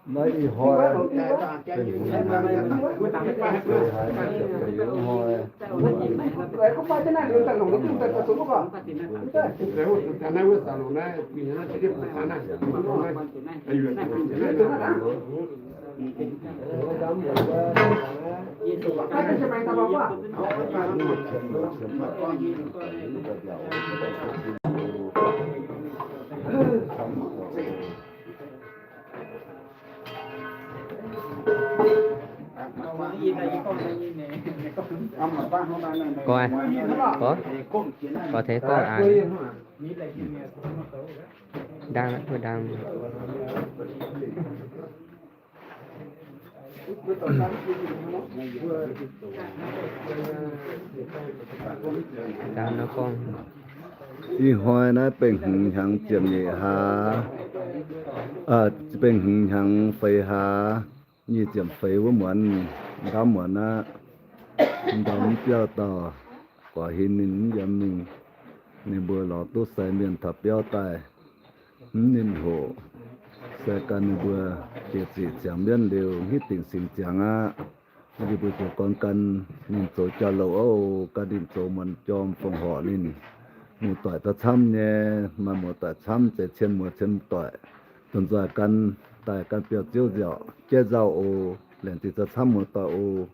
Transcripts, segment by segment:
Maiv ih hnoi, Bengh Hungh naaiv, Bengh Hungh naaiv ziepc hmz hnoi. Có ai? Có. Có thế có ai? Đang, đang. Đang nó con. Ih hnoi naaiv bengh hmz hnyangx ziepc nyeic hlaax, aa, bengh hmz hnyangx feix hlaax, nyic ziepc feix wuov muonz, ndaamv muonz aqv. Ndau mv biauv dauh, guaax hin ninh mv yiem mingh, ninh mbuo lorz duqv sai mienh taux biauv daaih, mv ninh hoqc, sai gan ninh mbuo jiex ziqc ziangx mienv liuz hitv dingc singx ziangx aqv. Ninh mbuo ziouc gorngv gan ninh zoux jauv-louc oc, gan ninh zoux muonz jorm fongc horc ninh, muoz-doic daaih camv nyei, maaih muoz-doic camv, zeiz cien muoz cien doic, donx nzoih gan daaih gan biauv-ziouv nziaauc jaiv nzauh oc. Laengz zingh daaih camv muoz-doic oc.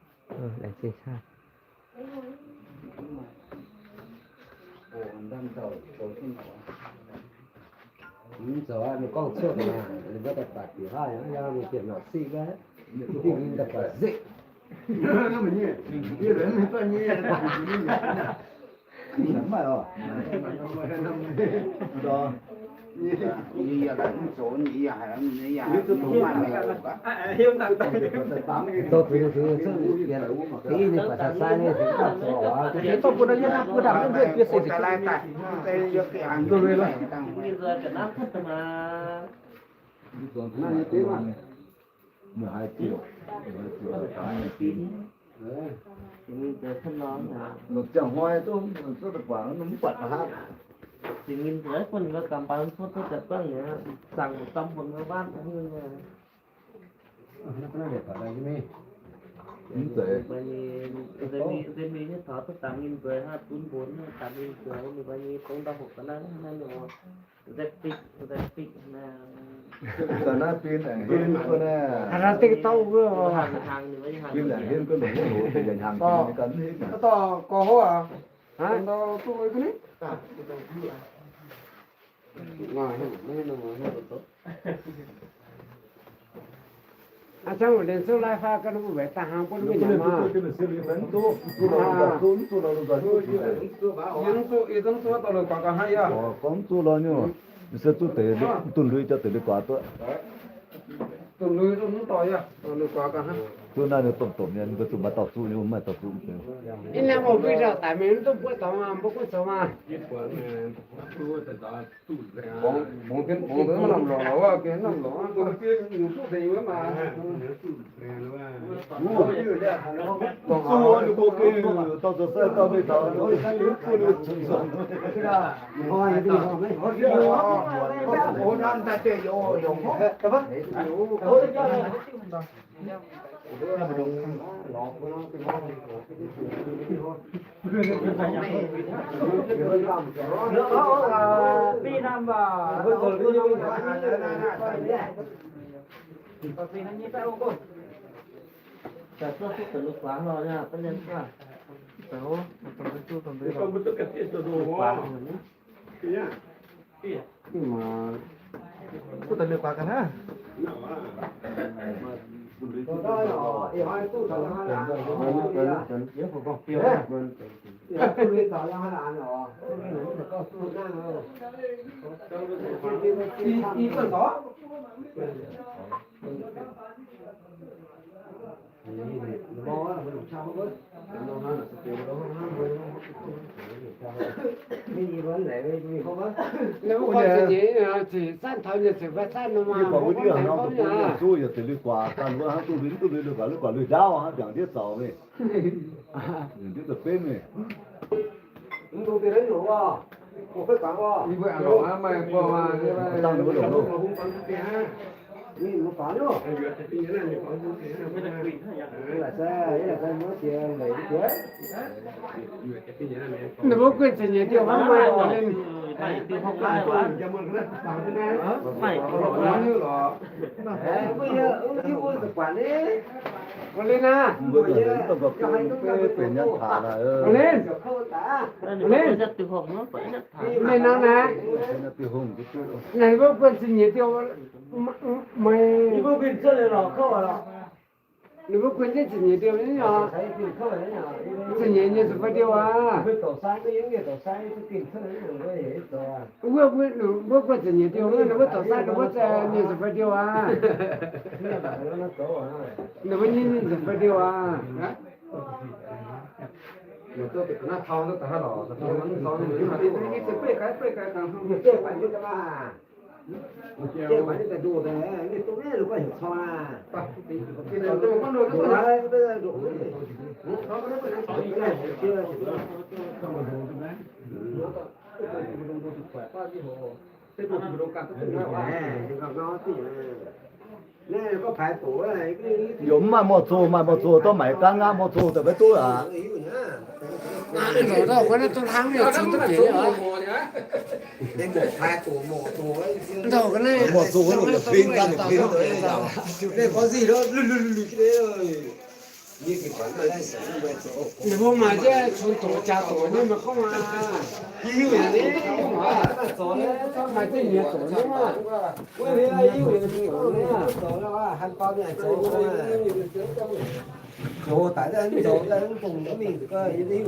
Mv zoux aqv, ninh gorngv cuotv naaic, ninh mbuo daaih baac diuc haav, yangh mingh dienh naaic siqv wuov, ninh daaih baac zeqc. Mv maaih oc. Ziangh hnoi duqv mv buatc haaix. Dingc mingh nzueic bun mbuo gamh mbaih mv cuotv duqv daaih buangv mi'aqv, zaangc dam bun mbuo waatv. Mv zeiz. Nzei mingh nyei taux duqv dangx mingh nzueic hnangv, dunx mbuonx dangx mingh nzueic, ninh mbuo nyei dongh ndau hoqc ga'naaiv hnangv nor. Ga'naaiv bin aengx henv gu'naaiv. Bin aengx henv gu'naaiv, hnyangx ga'naaiv. Gorx hov aac. Hnangv ndau duqv wuov ga'naaiv. Aa, zanc mbuo lienz zouv lai fai ga'naaiv mbuo mbaeqc daaih hnaangx bun mbuo nyanc maah. Yie zungv zuqv dorh lui guaax ga'hnangv yaac. Gorngv zuqv lorz nyungc, se zuqv deix dunh lui jauv deix lui guaax duqv. Dunh lui mv dorh yaac dorh lui guaax ga'hnangv. Zuqv naaiv ninh domh domh nyei, mbuo zuqc maaih dorh zuqv nyei, mv maaih dorh zuqv. Ih naaiv mbuo mbuo zauh daic mingh mv duqv mbuo dorngx maah, mbuo gunv zoux maah. Ninh mbuo gorngv za'nyeic, ziqc zanv taux nyei ziqc fai zanv nor maah, mbuo gorngv nyei aqv. Zuqv yaac deix lui guaax, daaih mbuo hnangv duqv lui, duqv lui, lui guaax, lui guaax lui ndaauv hnangv, jangx ndiev zaux mingh. Jangx ndiev zaux benv mingh. Mv dungx deix naaiv nyungc oc. Dangh ninh mbuo longc loh. Ninh mbuo guinh za'nyeic diuh hnangv maaih oc ninh. Ninh aqv. Ninh. Ninh nor naaic. Ninh mbuo guinh za'nyeic diuh, meih. Ninh mbuo guinh jienv za'nyeic diuh nyei oc. Za'nyeic nyei ziepc fai diuh aqv. Wuov, wuov, ninh mbuo guinh za'nyeic diuh, ninh mbuo zoux sai, ninh mbuo nyei ziepc fai diuh aqv. Ninh mbuo nyei ziepc fai diuh aqv. Yaac mv maaih mor zoh, maaih mor zoh, dorh maaic gaanv aqv, mor zoh daaih maiv duqv aqv. Ndongc naaiv zungv hnangv mienh cunx duqv deix oc. Ndongc naaiv mor zoh, ninh fingx gaanv, ninh fingx. Ninh mbuo maaih jienv cunx doqc jaax doqc nyei maiv gorngv aqv. Hiuv nyei, maaih jienv nyiex doqc nyei maah. Zoux daic mv zoux mingh, mv hiuv.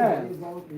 oc.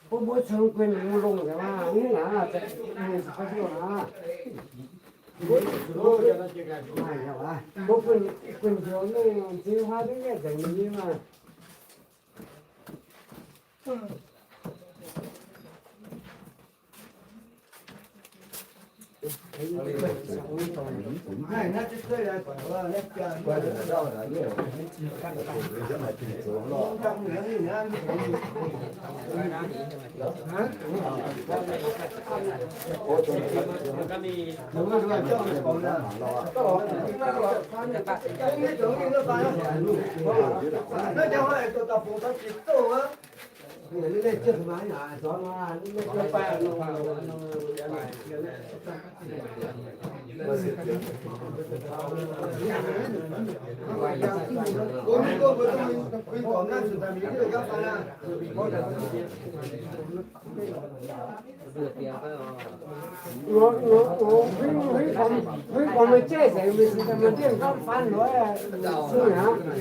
Mbuo mbuo cun guin mbuo longc nzengc maah, mv aac, mbuo guin njoux mingh nziex huaav duqv nyietv nzengc nyei maah. Huingx gormx, huingx gormx meih jaiv nzengc, meih cingx daaih maaih ndiev gorngv faan loz, suiv aqv.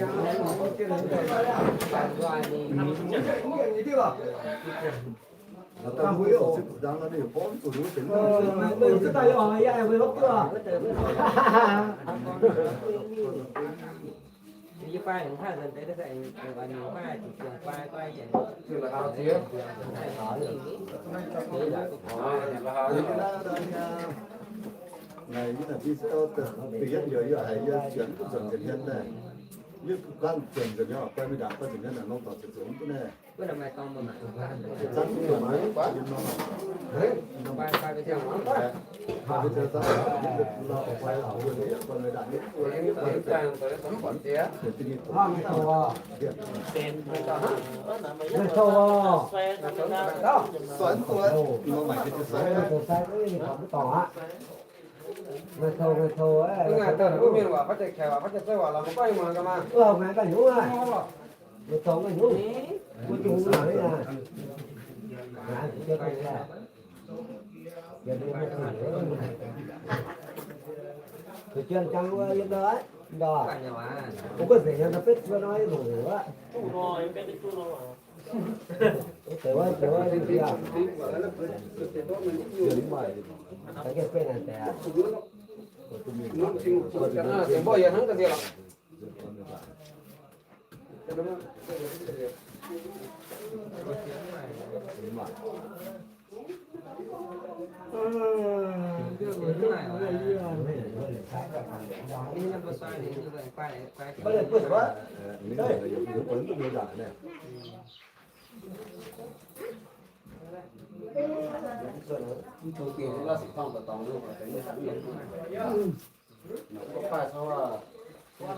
Maaih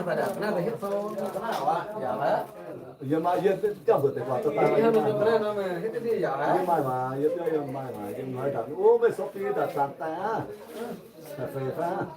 daaih naaiv deix hietv sou, yie maaih, yie jangx mbuox deix guaax daaih, yie maaih maah, yie biauv yie maaih maah, yie maaih daaih, o, meih sou fih daaih zanc daaih aqv. Daaih feix fai aqv.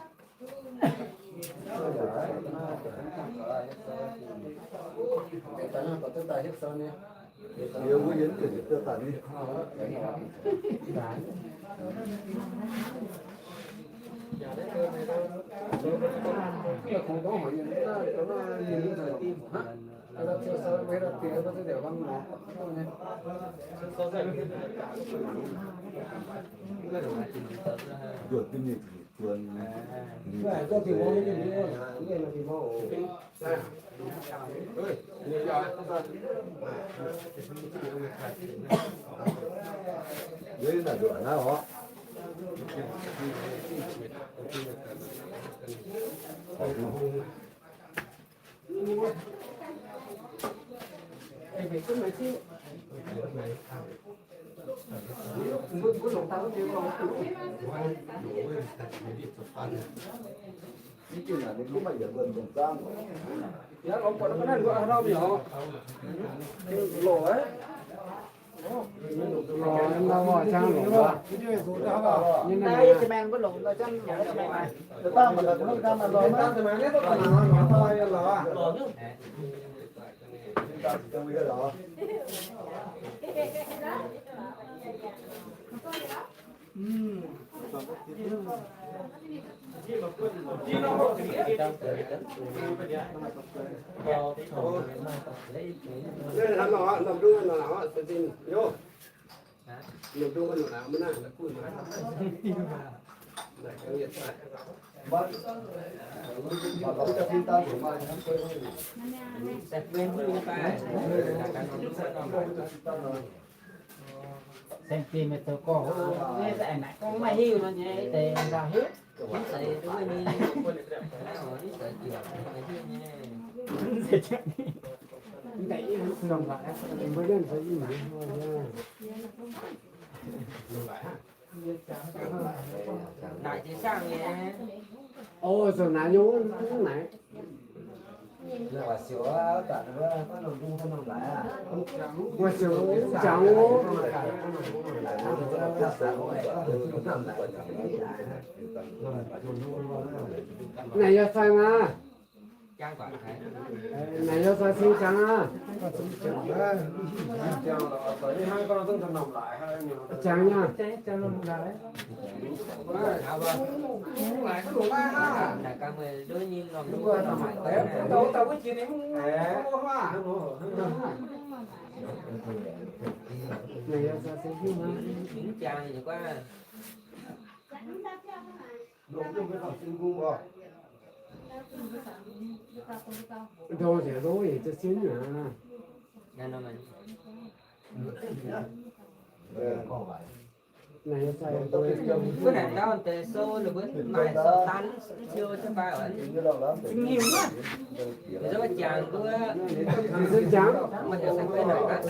Seng ti meih zoux gorx, maiv hiuv nor nyei, deix nzauh hiuv. Mv zeiz duqv ni, mv zeiz juangc, maiv hiuv nyei. Naaic jiex sangh nyei. O, zoux naaic nyungc naaic. Gu'nguaaz siouc jangx wuov. Naaic yaac sai maah. Naaic yaac sai sing jangx aqv. Jangx nyei. Naaic yaac sai sing jangx aqv. Ndongc nziaauc ndoqv yietc ziex sin aqv. Mbuo naaic ndau deix sou ninh mbuo maaih sou daan mv siou jienv fai oc. Zinh hingh wuov. Ninh mbuo jangx mbuo. Ninh mbuo jangx. Mbuo heuc sai guai naaic gaax.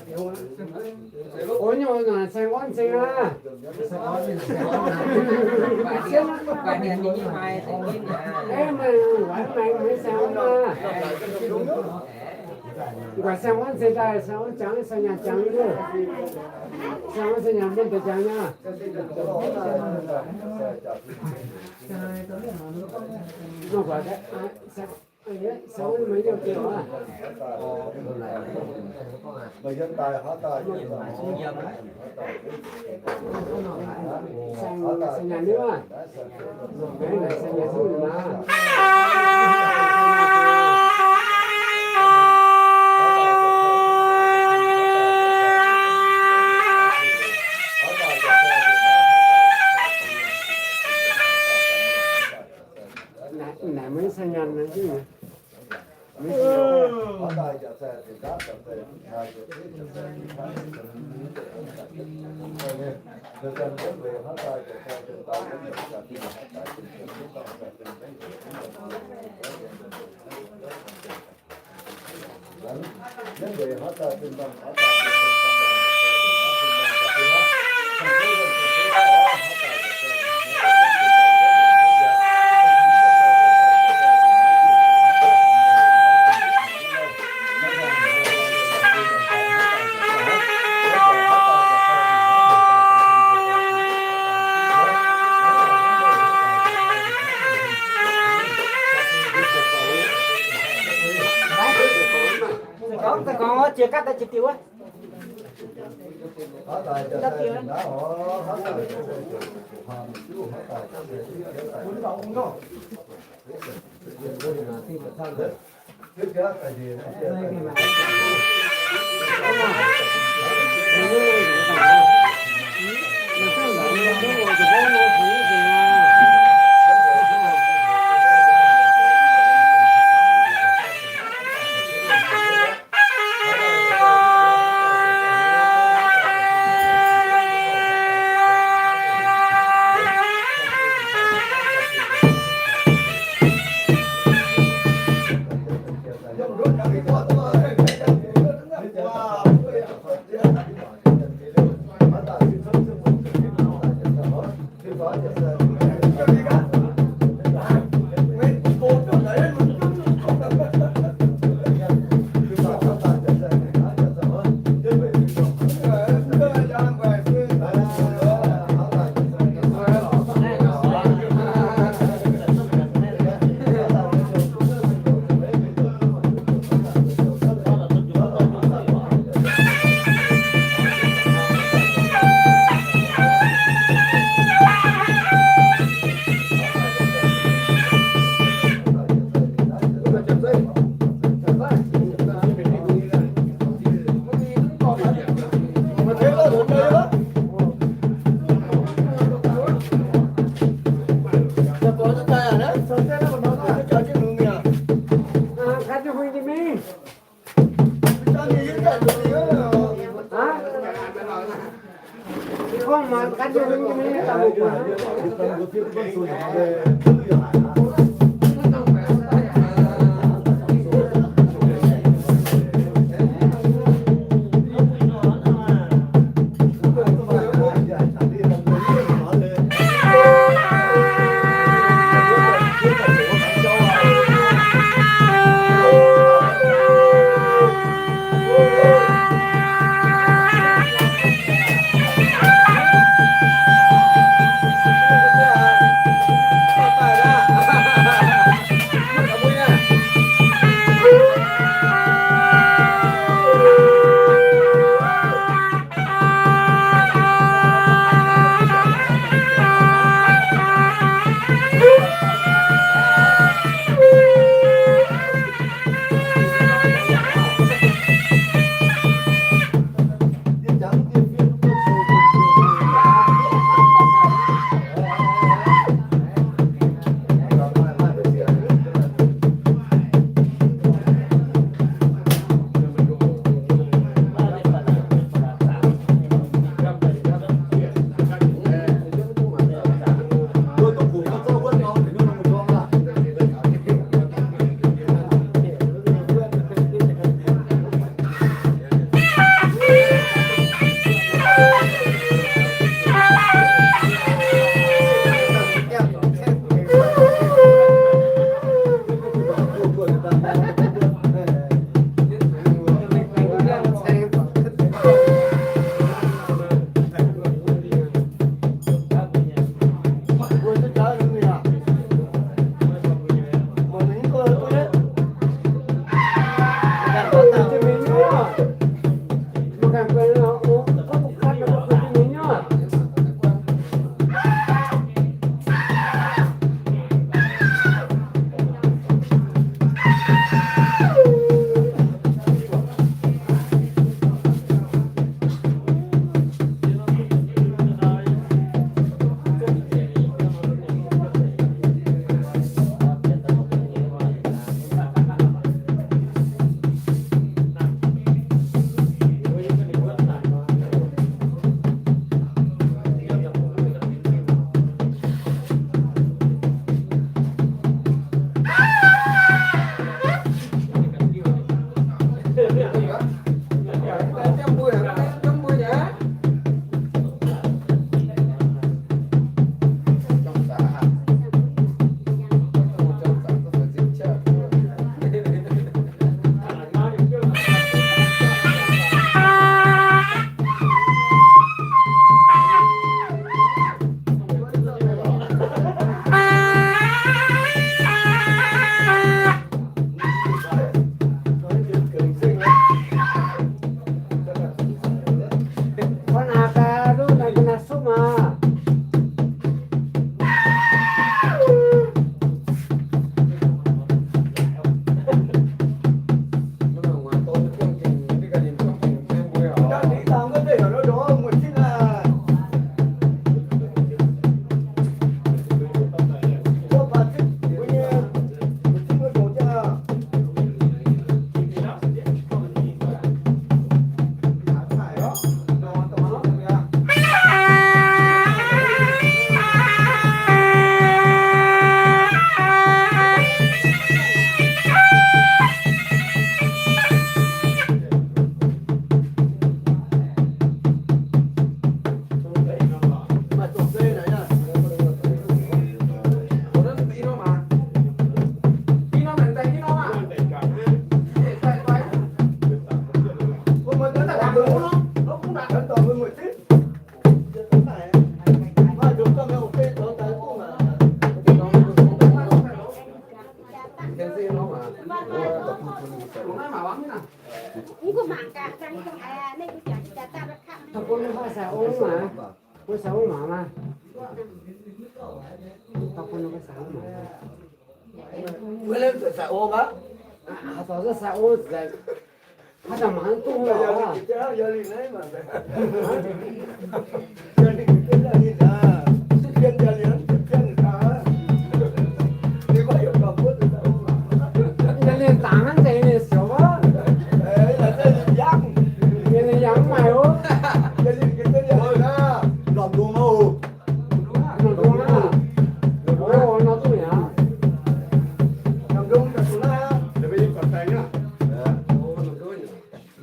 O, nyungc naaic sai orn cing aqv. Guai hien nyei maaih za'gengh aqv. Aeqv, meih waaic maengx maiv sai orn aqv. Guai sai orn cing daaih, sai orn jangx, sai nyanc jangx duqv. Sai orn sai nyanc mbuo deix jangx nyei. Nor guai, sai orn meih nyei jiex aqv. Naaic maiv sai nyanc naaic. Gorngv, gorngv jiex gapv daaih jiex diuh wuov.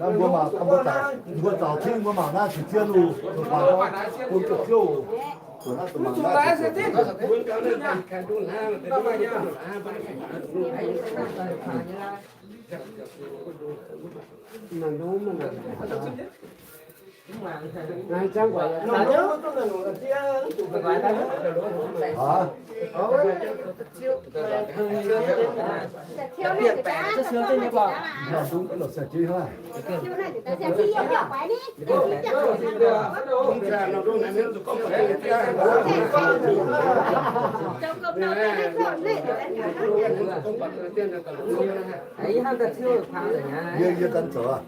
Naaiv mbuo mangc, mbuo zaux, mbuo zaux cingv mbuo mangc naaiv cien-ciouv luh, bun ziouv, zuqc naaiv zuqc mangc naaiv cien-ciouv. Yie, yie ganh zoux aqv.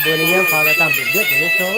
Mbuo ninh nyei faaux daaih dangh mbuoqc mbietv nyei sou.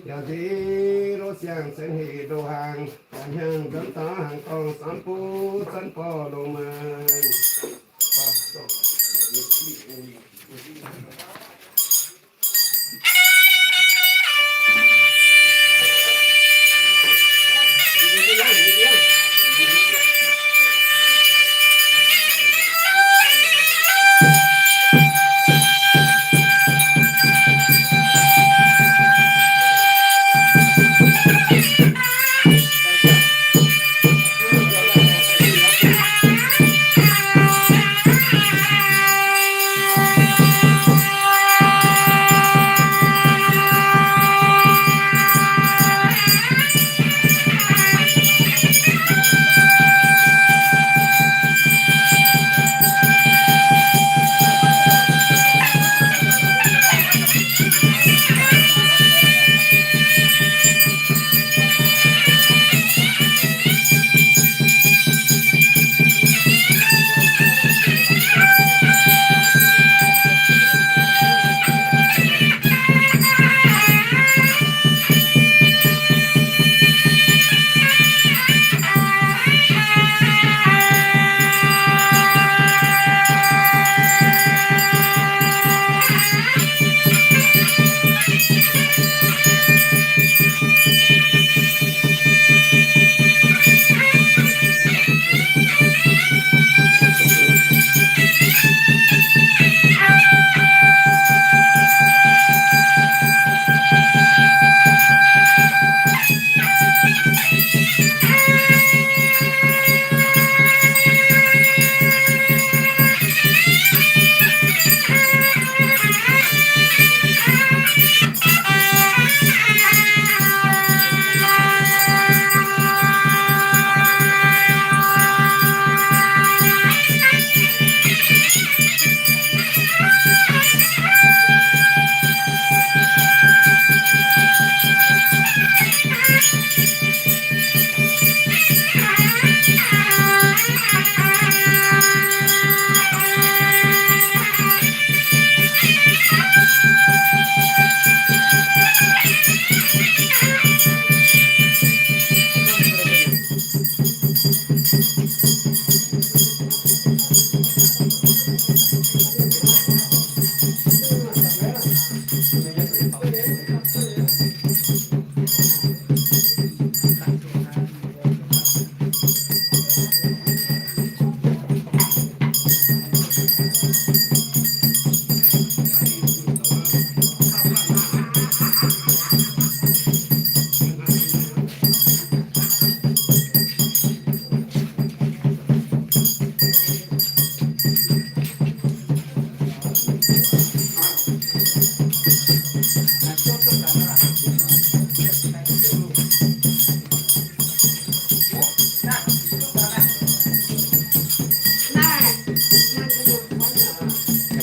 Yaac nziex loz siangx, loz siangx sengx hec ndoh hnaangx, hnyangx nzuonx taux hnaangx dorngh samv buv zanv borh longx maanh.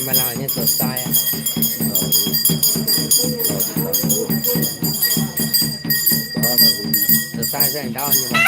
Maaih lauh nyei zoux sai aqv. Zoux sai se aengx ndaauv nyei maah.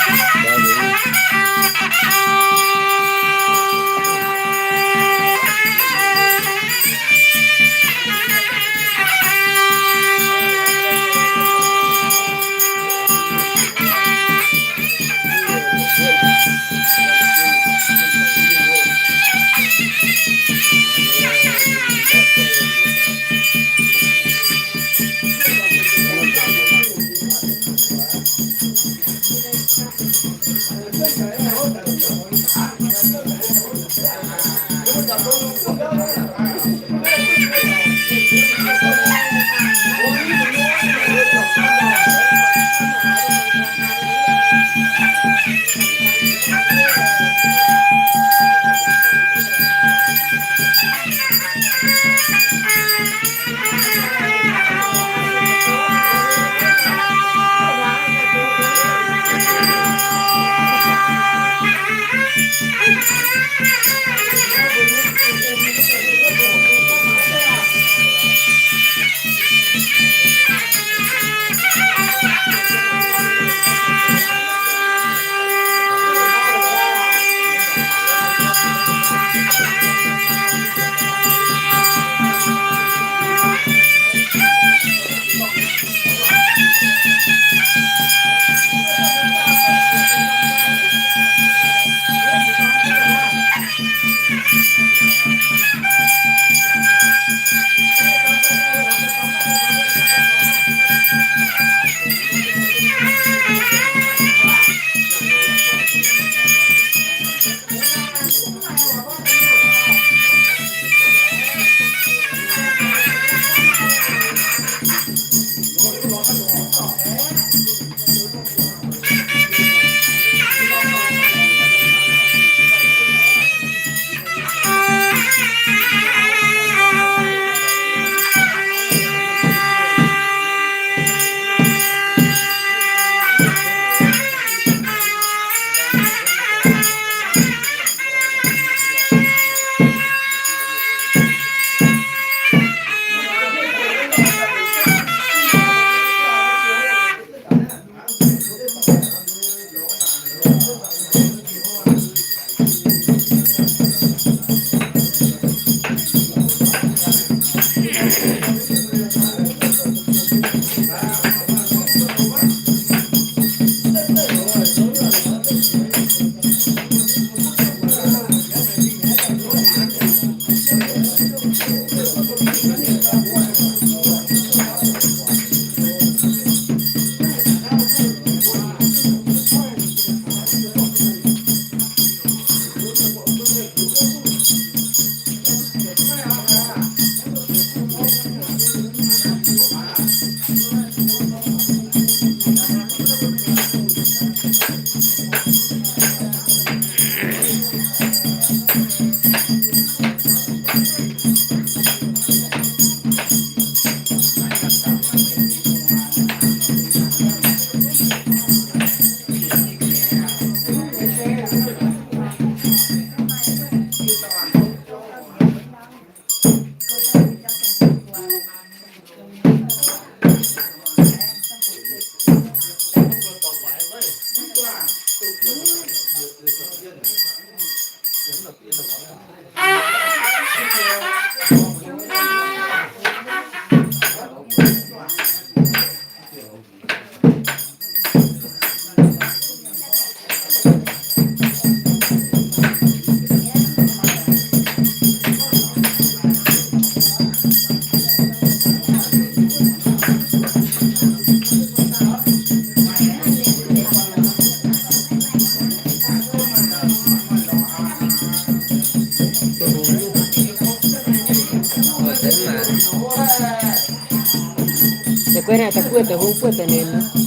Da'guaih naaiv da'buov da'hungh buov da'nenc.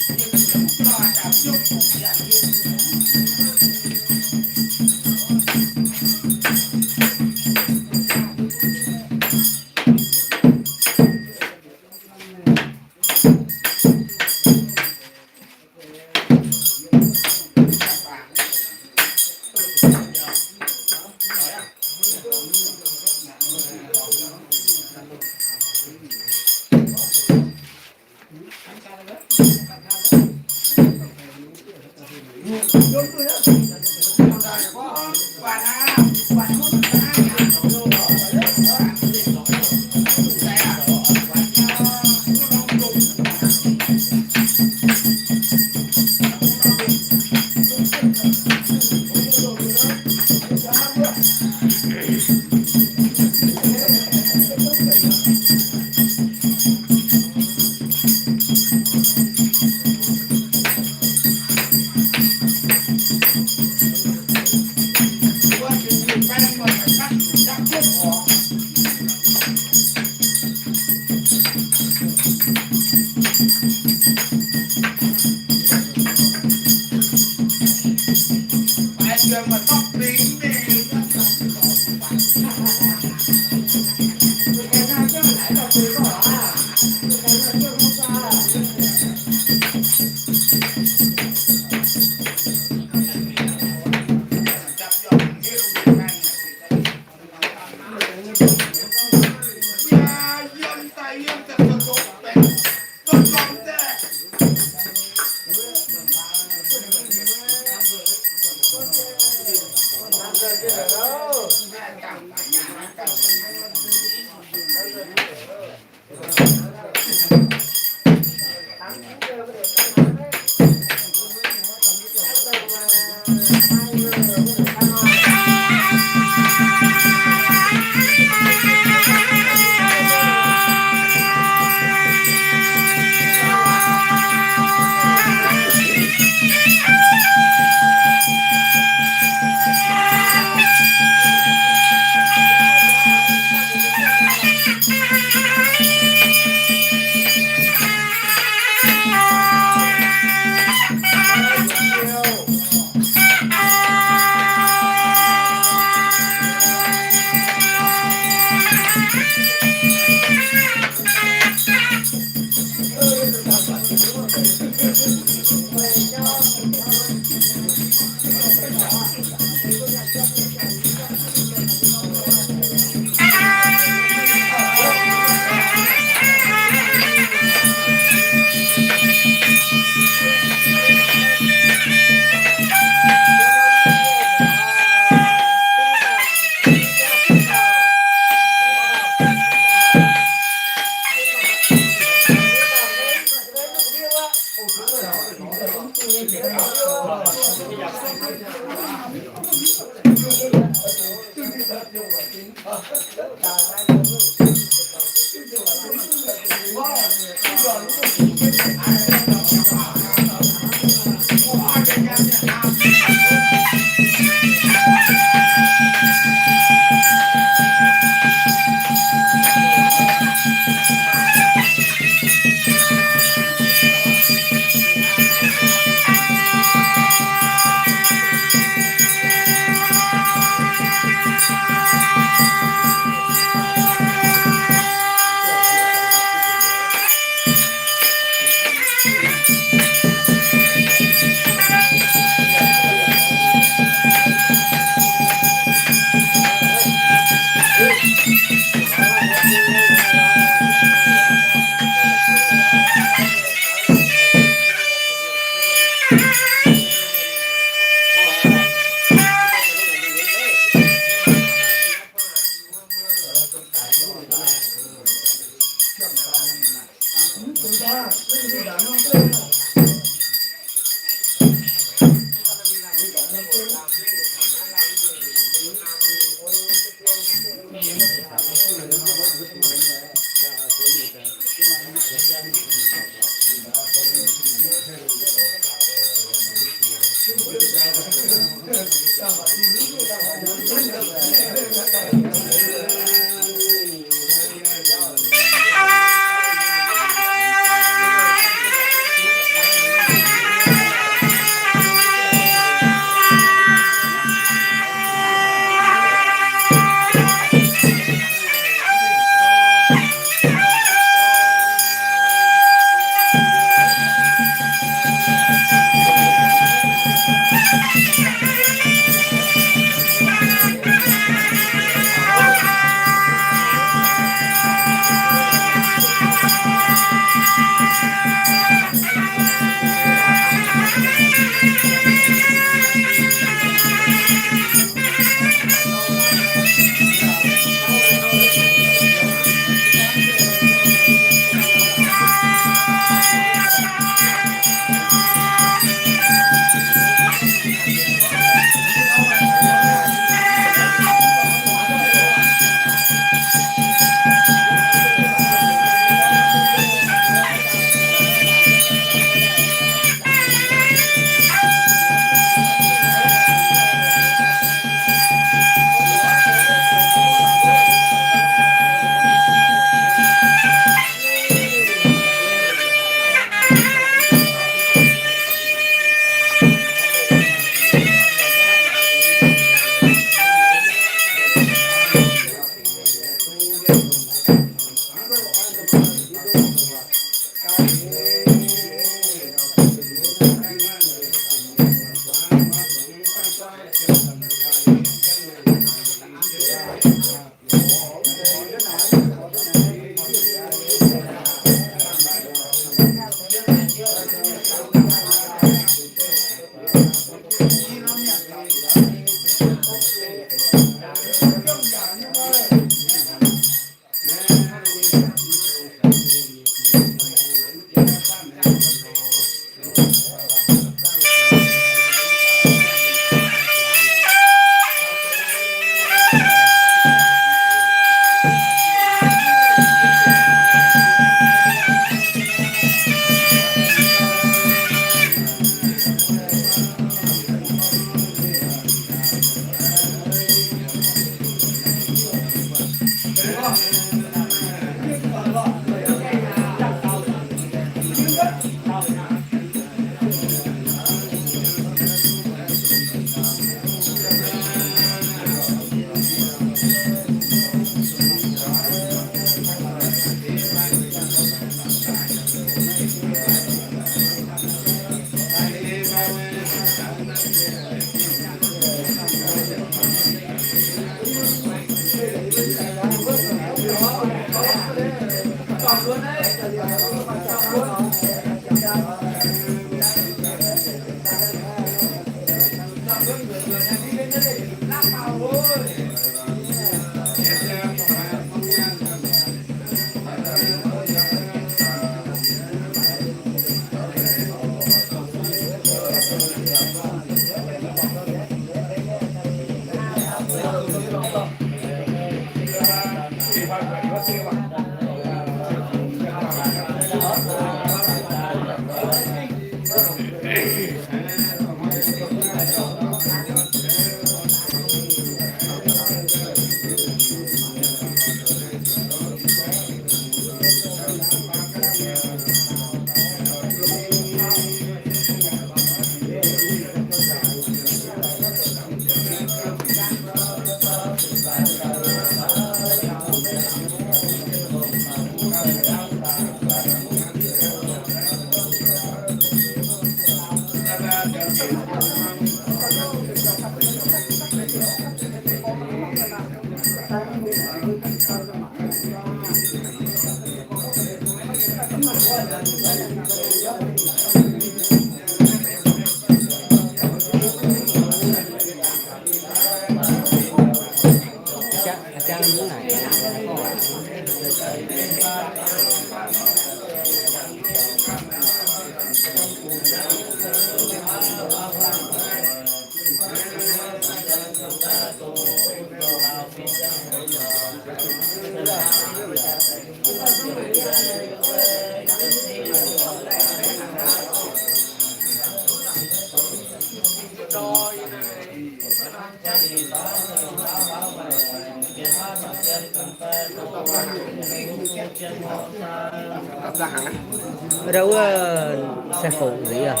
Ndau wuov sai-fongc nziex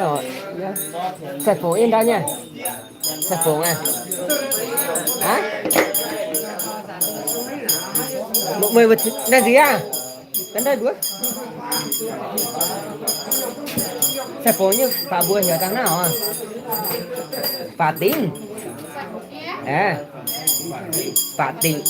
aqv. Sai-fongc yiem ndau nyei. Sai-fongc aqv. Aav, meih naaiv nziex aqv. Ganh daaih nduov. Sai-fongc nyei baac mbuo heuc dangh naaiv oc. Baac dingc. Aav, baac dingc.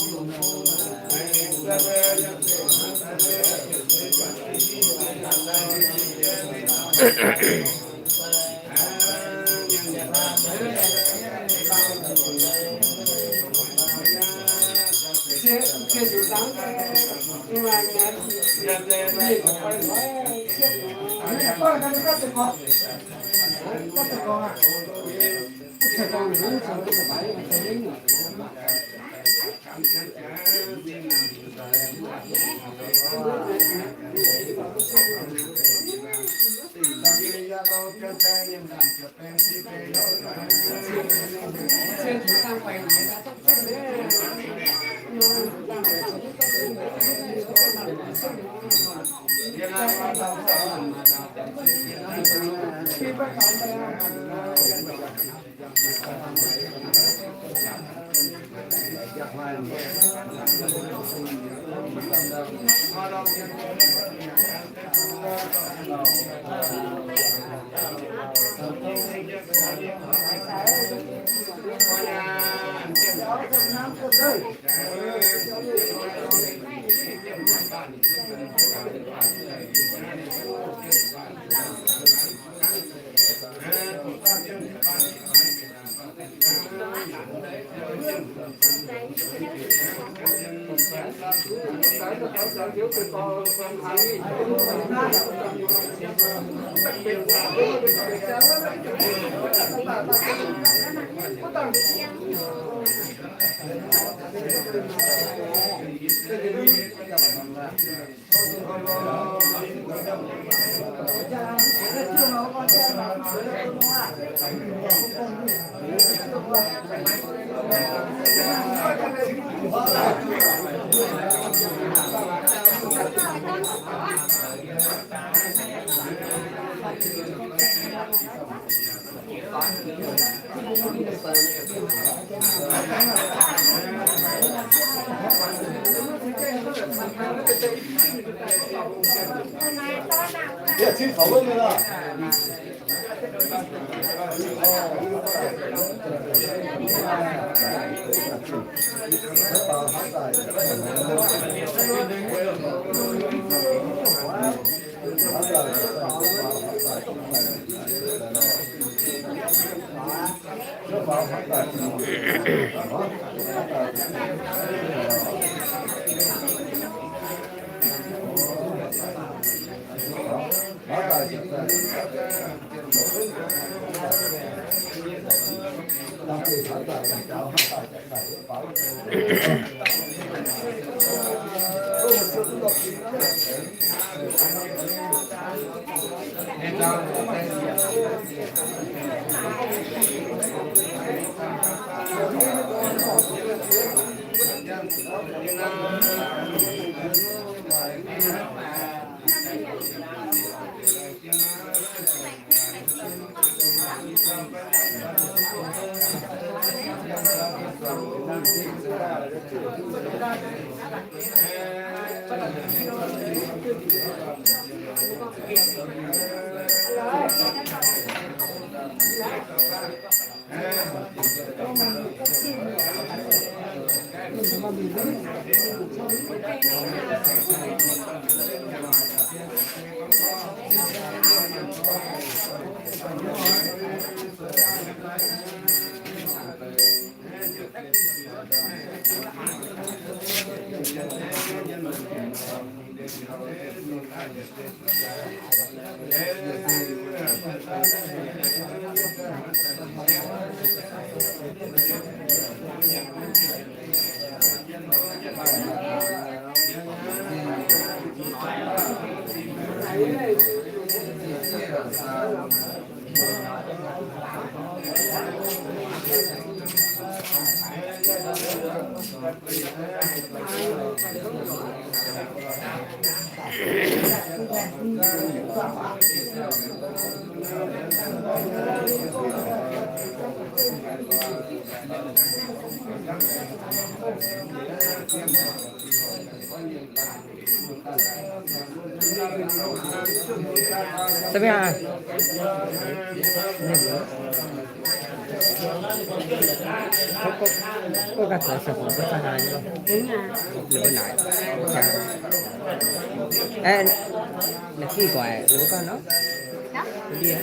Sao mèo aqv? Có, có, có gà thỏ sản phẩm có sao hài không? Đúng à. Được bên này. Ê, là khi gọi được con đó. Đó. Đi à?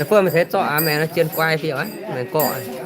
Da'buov mingh se zorqv aqv, maengx nor jien guai fih oc, maengx gorqv.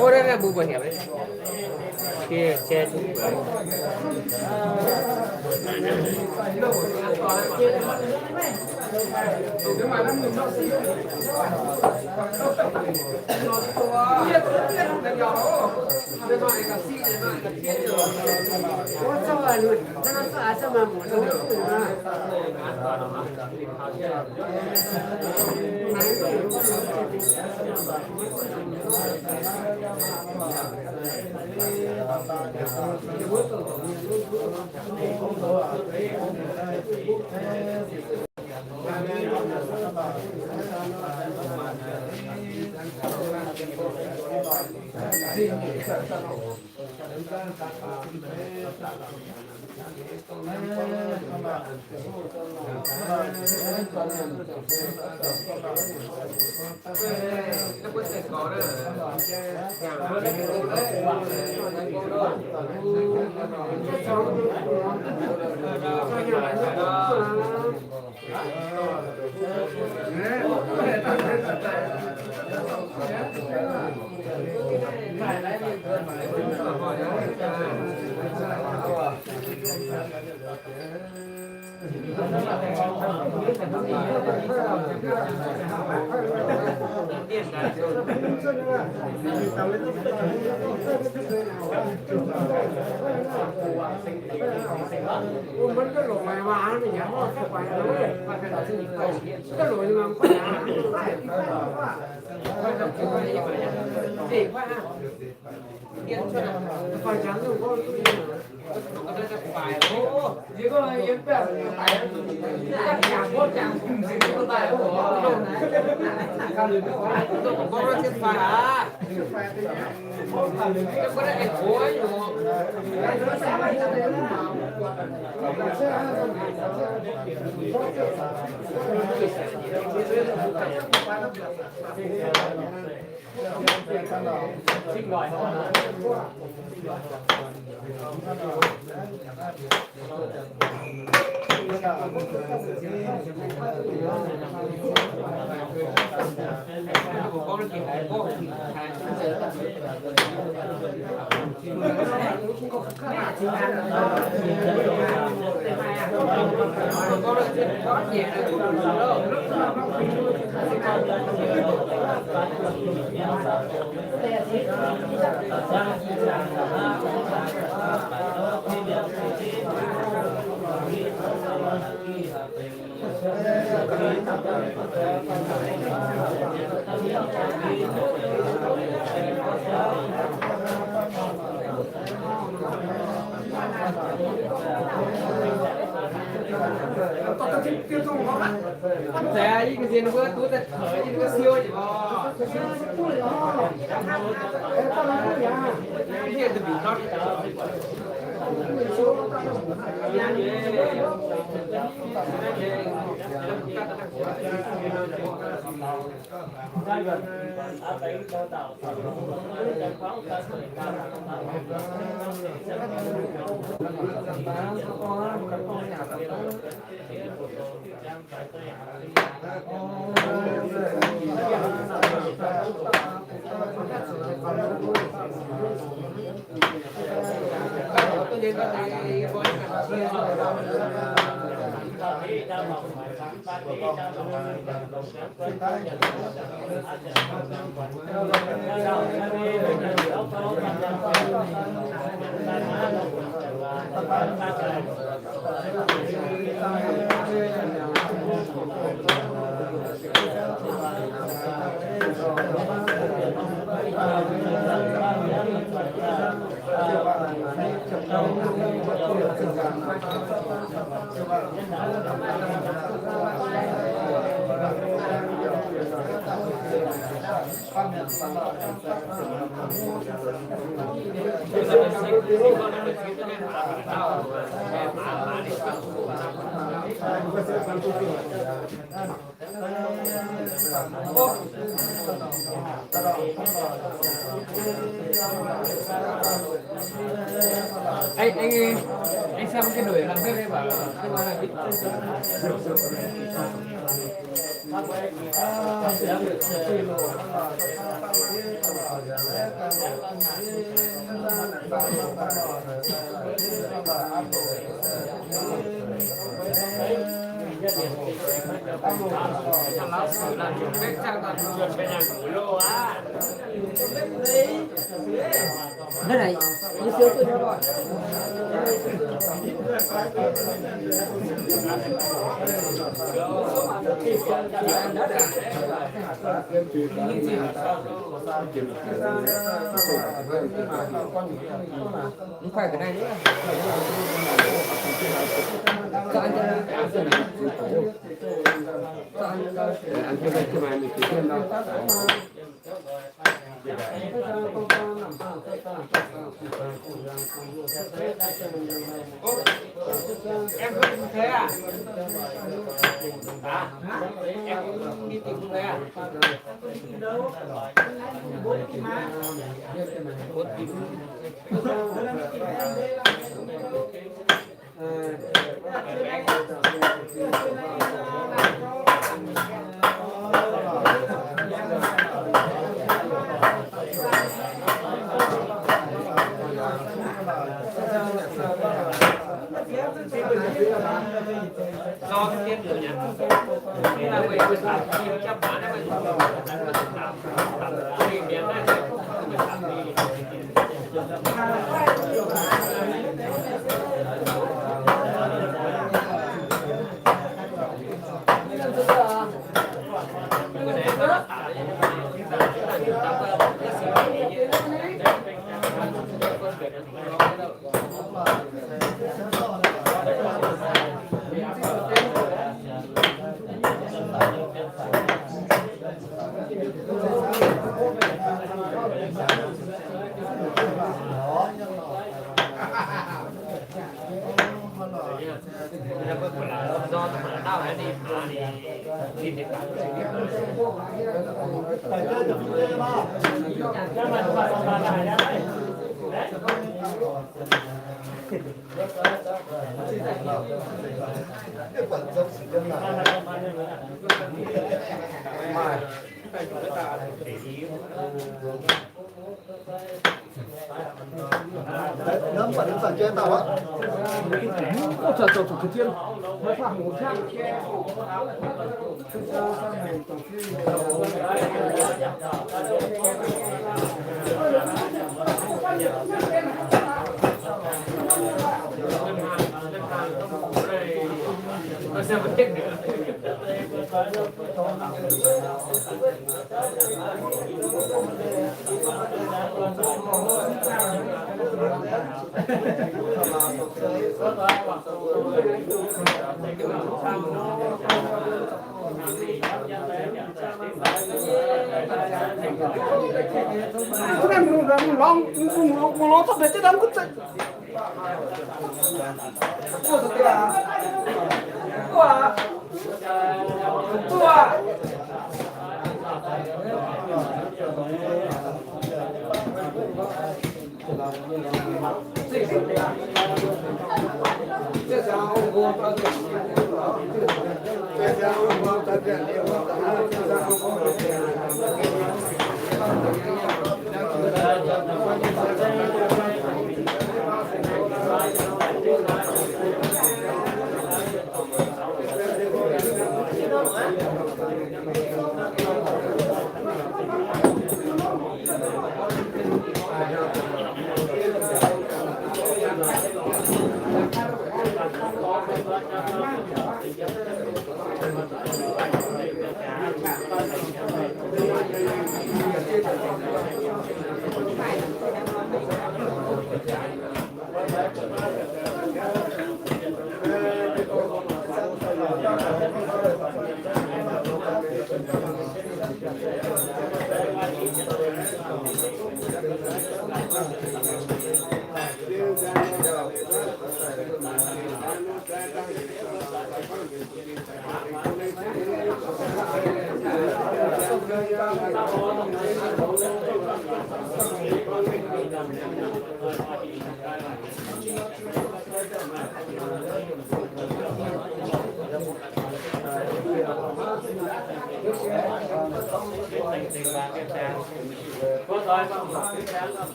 Ô, đây là bụi bảo hiểm đấy. Kia, che. Anh, anh, anh xem cái đuổi làm cái đấy bảo là Em không nhìn thấy à? Hả? Em đi tìm không thấy à?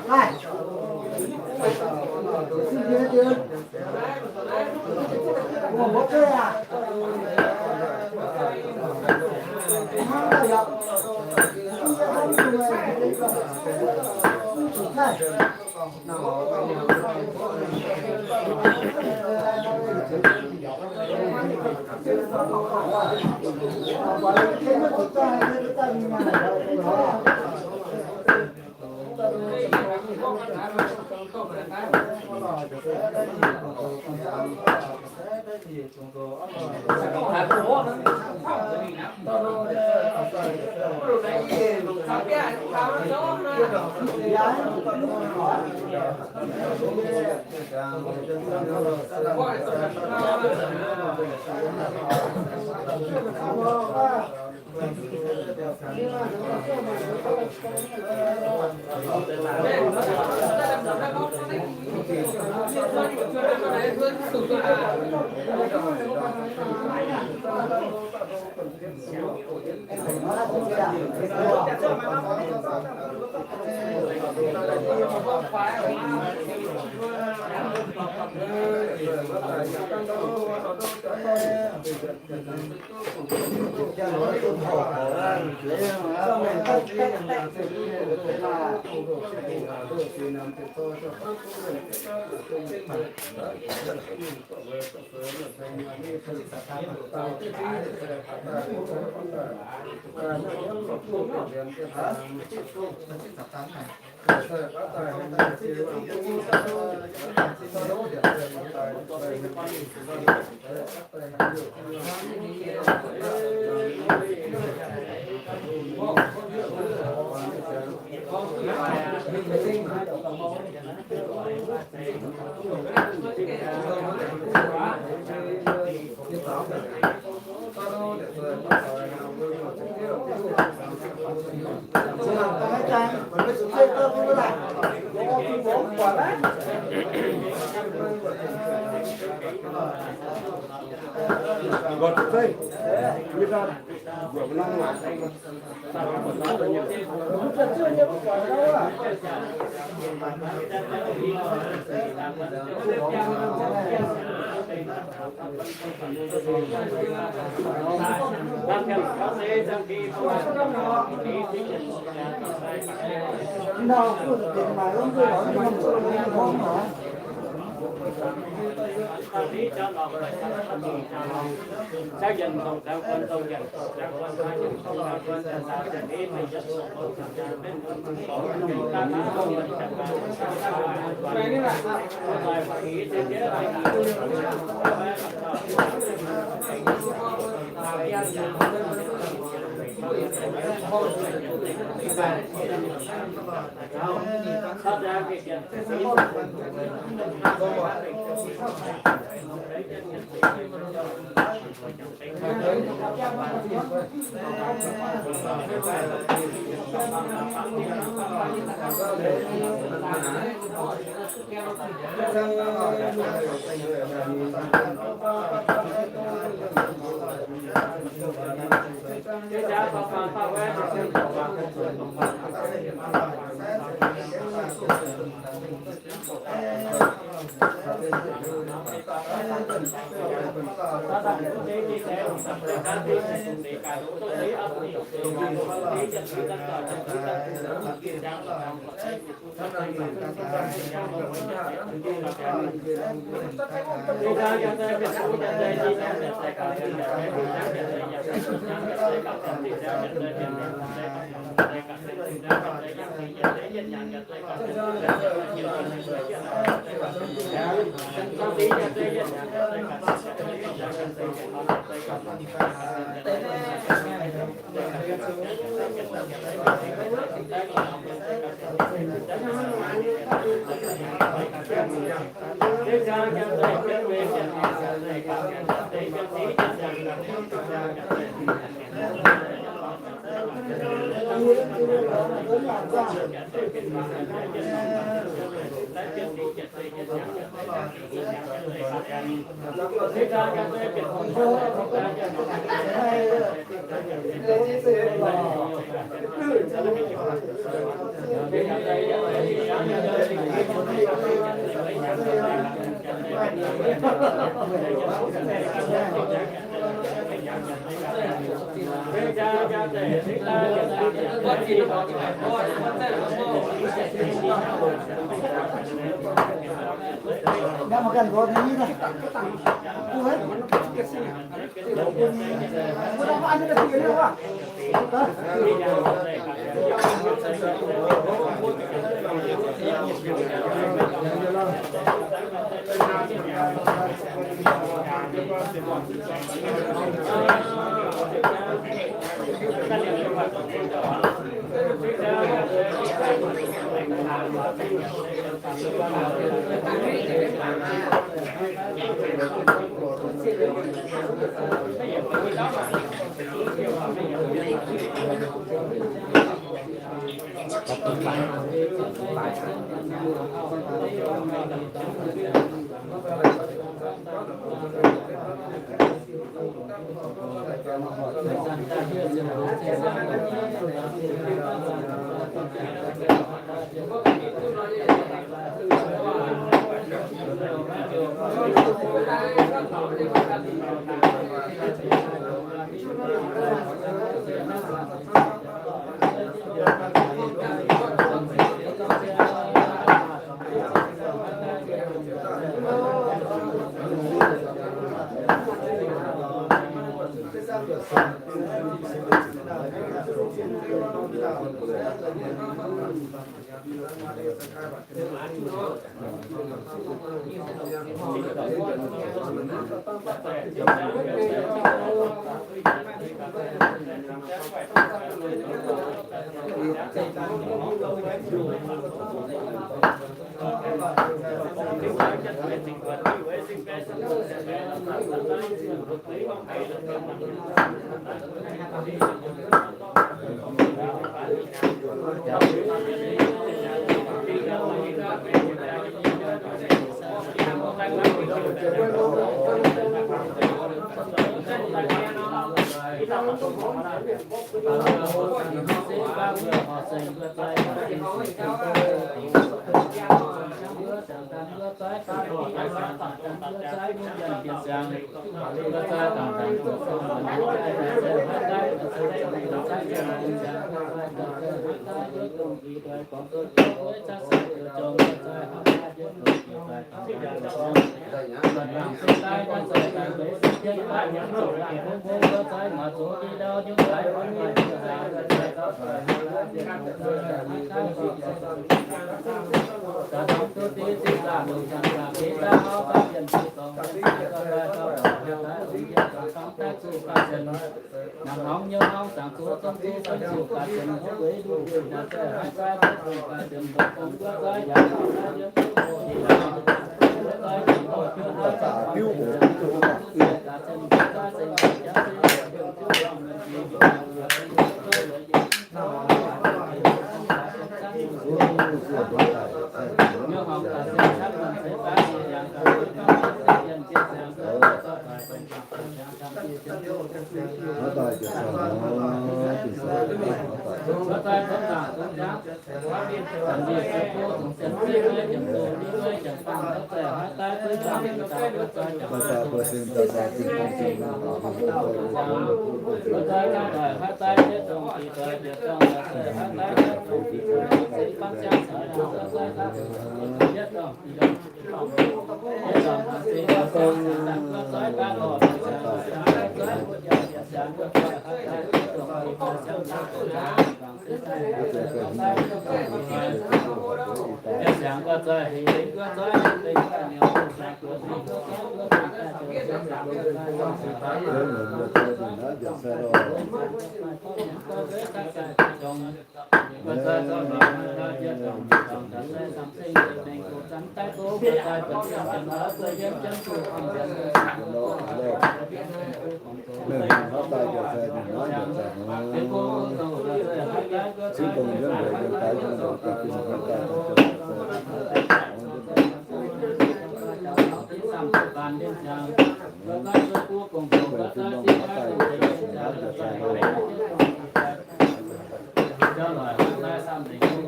Laih,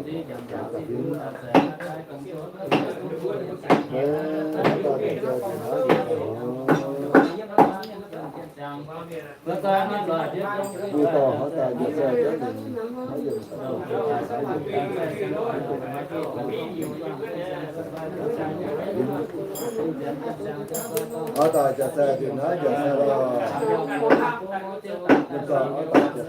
Oix daaih jaax sai dinh naaiv jaax sai lorh. Yiem dorngx oix daaih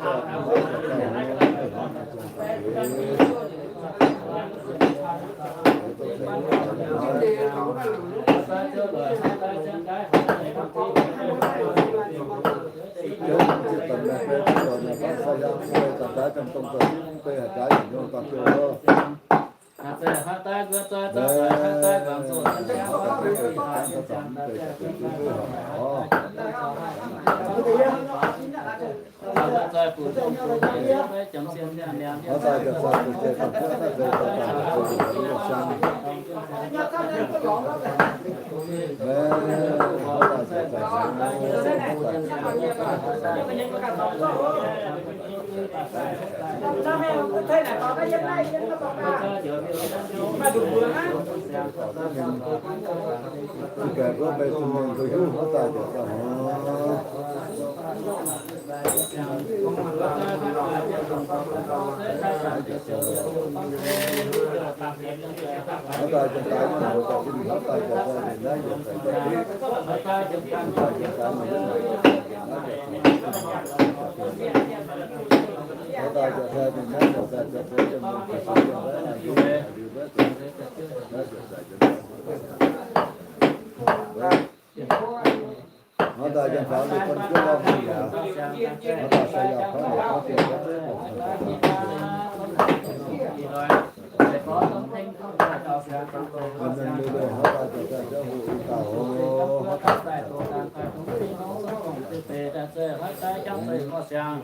jaax sai, oix daaih jaax sai.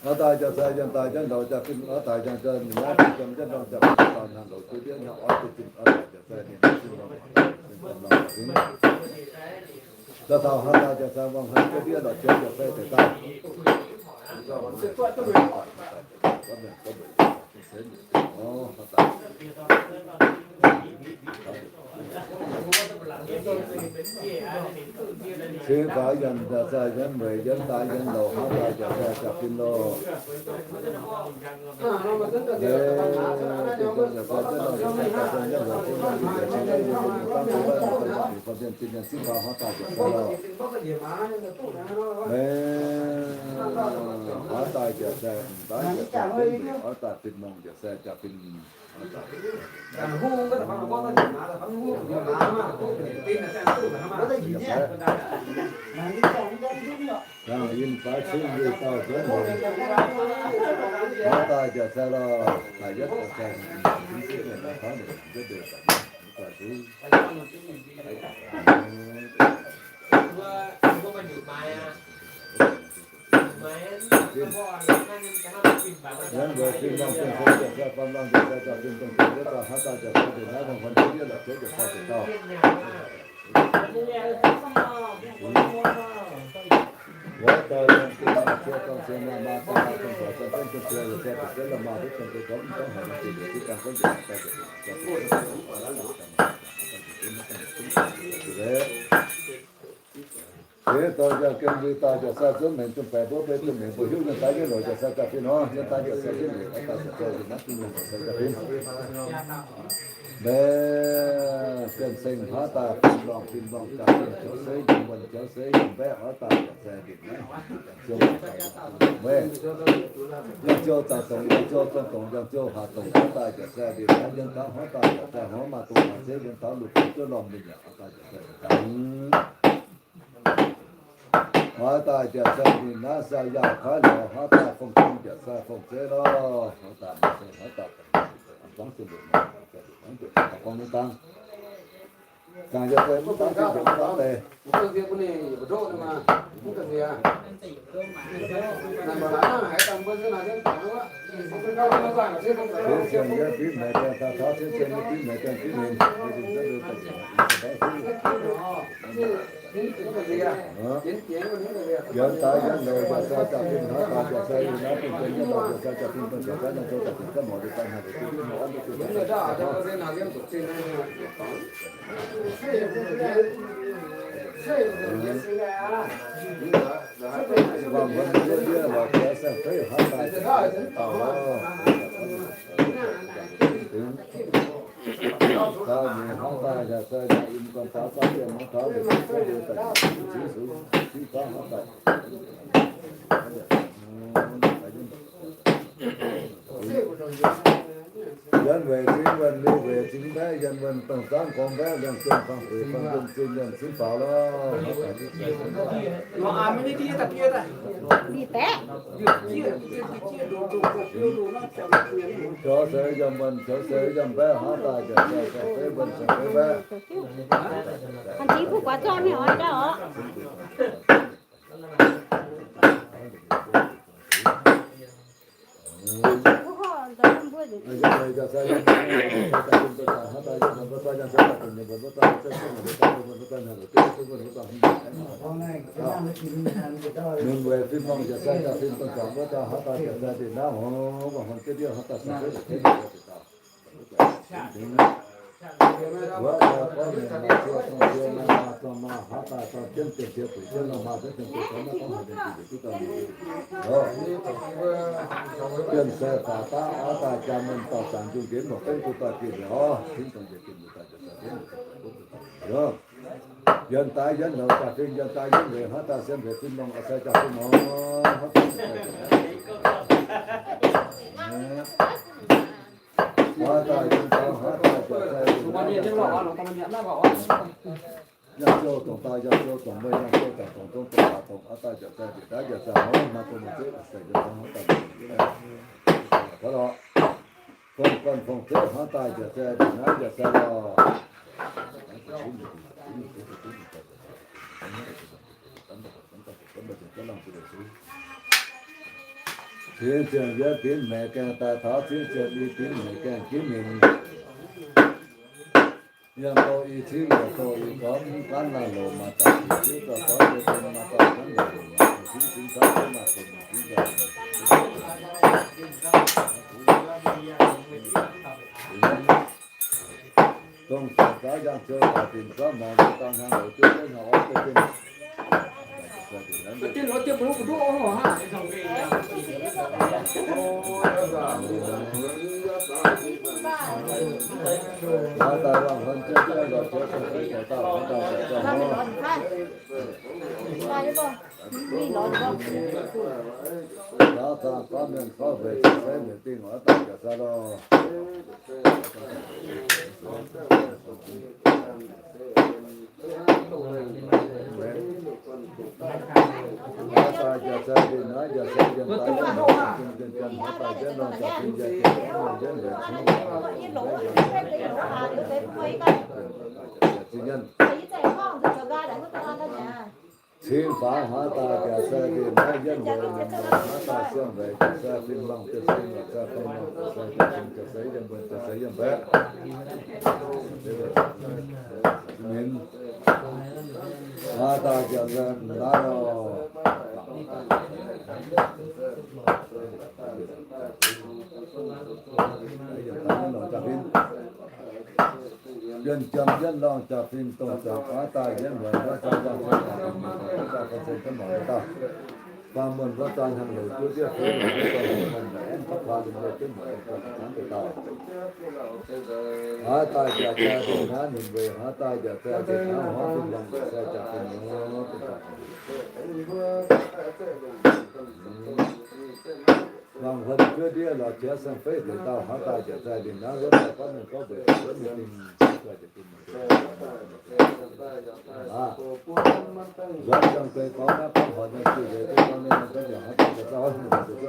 Oix daaih jaax sai, yiem daaih jaax ndau jaax fim, oix daaih jaax sai, ninh naaiv jiem jienv ndorm jaax fim, daaih hnangv ndau jiex ndiev hnangv oix daaih fim, oix daaih jaax sai, ninh naaiv fim ndorm, fim ndorm fim. Daaih taux hnangv daaih jaax sai, mbuo hnangv jiex ndiev ndorm jiex jaax sai deix daaih. Cingx faaux yienh jaax sai, yienh mueic yienh daaih yienh louc hnangv daaih jaax sai jaax fim loh. Oix daaih jaax sai, oix daaih fim mongh jaax sai jaax fim. Deix dorh yangh gen nzuih daaih jaax sai zuov mengh, zunv baengc mbuov beiv zunv mengh mbuo hiuv yiem daaih yiem lorz jaax sai daaih fih nor, yiem daaih jaax sai zunv mengh, daaih jaax sai zunv naaiv zunv mengh jaax sai daaih fih. Mengh Bienh Cing hnangv daaih fih lorngh fih lorngh jaax fih jauv seix yiem wuonh jauv seix yiem mbaeqv hnangv daaih jaax sai ndinc naaiv. Yangh ziouv daaih dongc, yangh ziouv zangc dongc, yangh ziouv zangc dongc, yangh ziouv haac dongc hnangv daaih jaax sai ndinc naaiv, yiem taux hnangv daaih jaax sai hnangv maaih dongh haac seix yiem taux lungh zuqc zuov lorngh mingh yaac hnangv daaih jaax sai. Hnangv daaih jaax sai ninh naaiv sai yaauh kuaaiv lorz hnangv daaih fong-fong jaax sai fong zeiv lorh. Hnangv daaih maaih zeiv hnangv daaih fongc zuqc longc, fongc ninh dangh. Gangh yaac fai mv dangh, fai mv dangh deix. Cingx ziangh yie fingx maengc gaengh daaih taux, cingx ziangh yie fingx maengc gaengh fingx mingh. Yienx daaih yienx louc yaac sai jaax-fim hnangv daaih yaac sai yie naaiv bun jienv yie daaih yaac sai jaax-fim dongh ziepc fai naaiv zouv daaih ziepc fai mouc liuz daaih hnangv liuz duqv mouc an duqv duqv Wangc wuonh ndiev ndiev lorz jiex saeng-feiv hnangv daaih daux loh. Daux nyeic hnangv daaih yaac sai yaac im gorn daux daux dien mangc taux liuz, ziqv faanv hnangv daaih. Yienh weic zingh wuonh, liuz weic zingh mbaeqv, yienh wuonh dongh zaangv gorngv mbaeqv, liangh zinh fangx fuix fangx yienh zinh yienh zinh faaux lorh. Zoux seix yiem wuonh, zoux seix yiem mbaeqv hnangv daaih njiec saeng-feiv wuonh saeng-feiv mbaeqv. Ninh weic fim-longh njiec sai jaax-fim dongh zaangc wuov dauh hnangv daaih njiec sai dinh naaiv hngongx, wangc hmuangx jienv ndiev hnangv daaih saeng-feiv dinh dauh. Wuov dauh gorngv mienh maaih cie dongh cie, maaih maa dongh maa, hnangv daaih dorh jienv dienh cie buic jienv nor, maa jienv dienh cie buic jienv nor, maaih dienh cie buic duqv dauh mienh. Dienh sai faaux daav aav daaih jaa mienh dorh zanc nzung nqenx mouc benv duqv dauh jiex mi'aqv. Tin dongh njiec jiex mi'aqv daaih jiex sai jienv mi'aqv. Yienh daaih yienx louc jaax-fim, yienh daaih yienx weic hnangv daaih sienx weic fim longx sai jaax-fim oc. Hnangv daaih yienh daaih hnangv daaih jaax sai jiex naaiv jaax sai. Yangh jouh dongc dauh, yangh jouh dongc meih, yangh jouh daaih dongc zong dongc waac dongc aav daaih jaax sai jiex daaih jaax sai hnangv, maaih dongh mienh zeiv sai jiex hnangv daaih. Fongc guanh fongc zeiv hnangv daaih jaax sai jiex naaiv jaax sai lorh. Cingx ziangh yie binv maengc gaengh daaih taux, cingx ziangh yie binv maengc gaengh ginv mingh. Yangh doz i cingv, yangh doz i gormx, gaanv laanh loc maaih dauh ziqc ziouv dorh gorngv yie dien maaih dauh gaanv laanh loc maaih cingv cingv cingv cingv maaih cingv cingv cingv. Dongh ziepc zaux yangh ziouc daaih binc zaux mangc dangh hnyangx-houx jienv jienv hnyangx orv deix jienv. Hnangv daaih wangh huon jienv jienv lorz jiex dongh deix dauh hnangv daaih daaih daaih hnangv. Zaangc gorngv mienh gorngv weic zuqc seix mienh dingh oix daaih jaax sai lorh. Hnangv daaih jaax sai dinh naaiv jaax sai yiem daaih yiem nor, jiem jiem jiem hnangv daaih jienv nor, jaax fim jaax jiem nor, jienv weic cingv Cingv faaux hnangv daaih jaax sai dinh naaiv yienv mbuo mienh muoz hnangv daaih siemv weic jaax sai fim longh jienv sin, jaax sai fim longh, jaax sai jaax fim, jaax sai yiem mbuo, jaax sai yiem mbaeqv. Ninh hnangv daaih jaax sai m'naaiv lorh. Yienv jiem yienv lorngh jaax fim dongh zanc aav daaih yienv muonz wuov zanc, zanc cuotv daaih mienh muoz wuov zanc, gan cen jienv mangc wuov dauh. Faam muonh wuov zanc, hnyangx-hlouc juov ndiev feix longc wuov zanc, hnyangx-hlouc aengv kuv kuaa lungh ndiev jienv muonc wuov zanc, zanc deix dauh. Aav daaih jaax sai dinh naaiv ninh weic hnangv daaih jaax sai dinh naaiv hnangv fim longh jaax sai jaax fim nor. Wangc huon juov ndiev lorz qiex saeng-feiv deix dauh hnangv daaih jaax sai dinh naaiv wuov dauh gorngv mienh gorngv weic zuqc mienh dingh. Nzuonx ziangh deix gorngv naaiv gorngv horc nyei diuh leiz duqv gorngv nyei nor, hnangv daaih jaax sai, hnangv daaih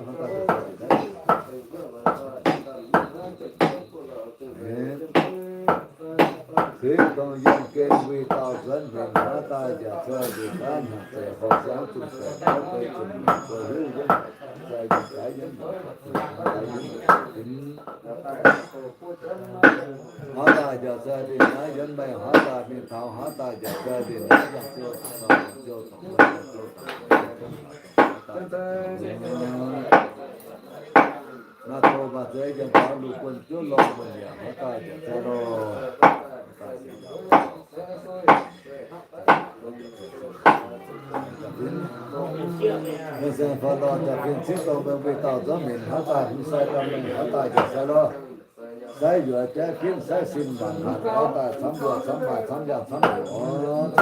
jaax sai dinh naaiv. Zuiz dongh yiem gen weih dauh nzuonx hmien haaix daaih njiec cuotv njiec daaih hnyangx zeiz horh siangx zunh zeiz gorngv deix zunh mienh mbuo hiuv yiem, zai yiem gaaix yiem, haaix daaih njiec cuotv dinh naaiv yiem meih haaix daaih mingh taux haaix daaih njiec cuotv dinh naaiv yangh ziouv dangc, yangh ziouv dangc, yangh ziouv dangc. Maaih doz maaih zeiz yiem taux lungh buonv-juov lorngh mbuo yaac haaix daaih njiec cuotv lorh. Mienh saeng faaux lorh jaax fingx cingv dongh meih weih dauh nzuonx hmien haaix daaih, hmz sai daaih mengh haaix daaih njiec sai lorh. Sai yuoqc jaiv ginv, sai sin maanc maanc haaix daaih camv mbuo camv maaih camv yangh camv haic oc.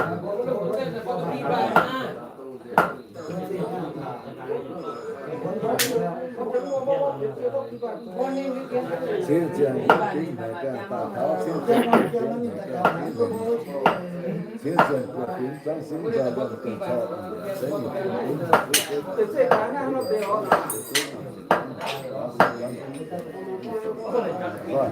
Cingv ziangh yiem fingx haic gaengh daaih taux, cingv ziangh yiem fingx haic gaengh fingx haic, cingv ziangh buatc fingx zangv cingv nzauh yiem gengh cau, se nyungc fingx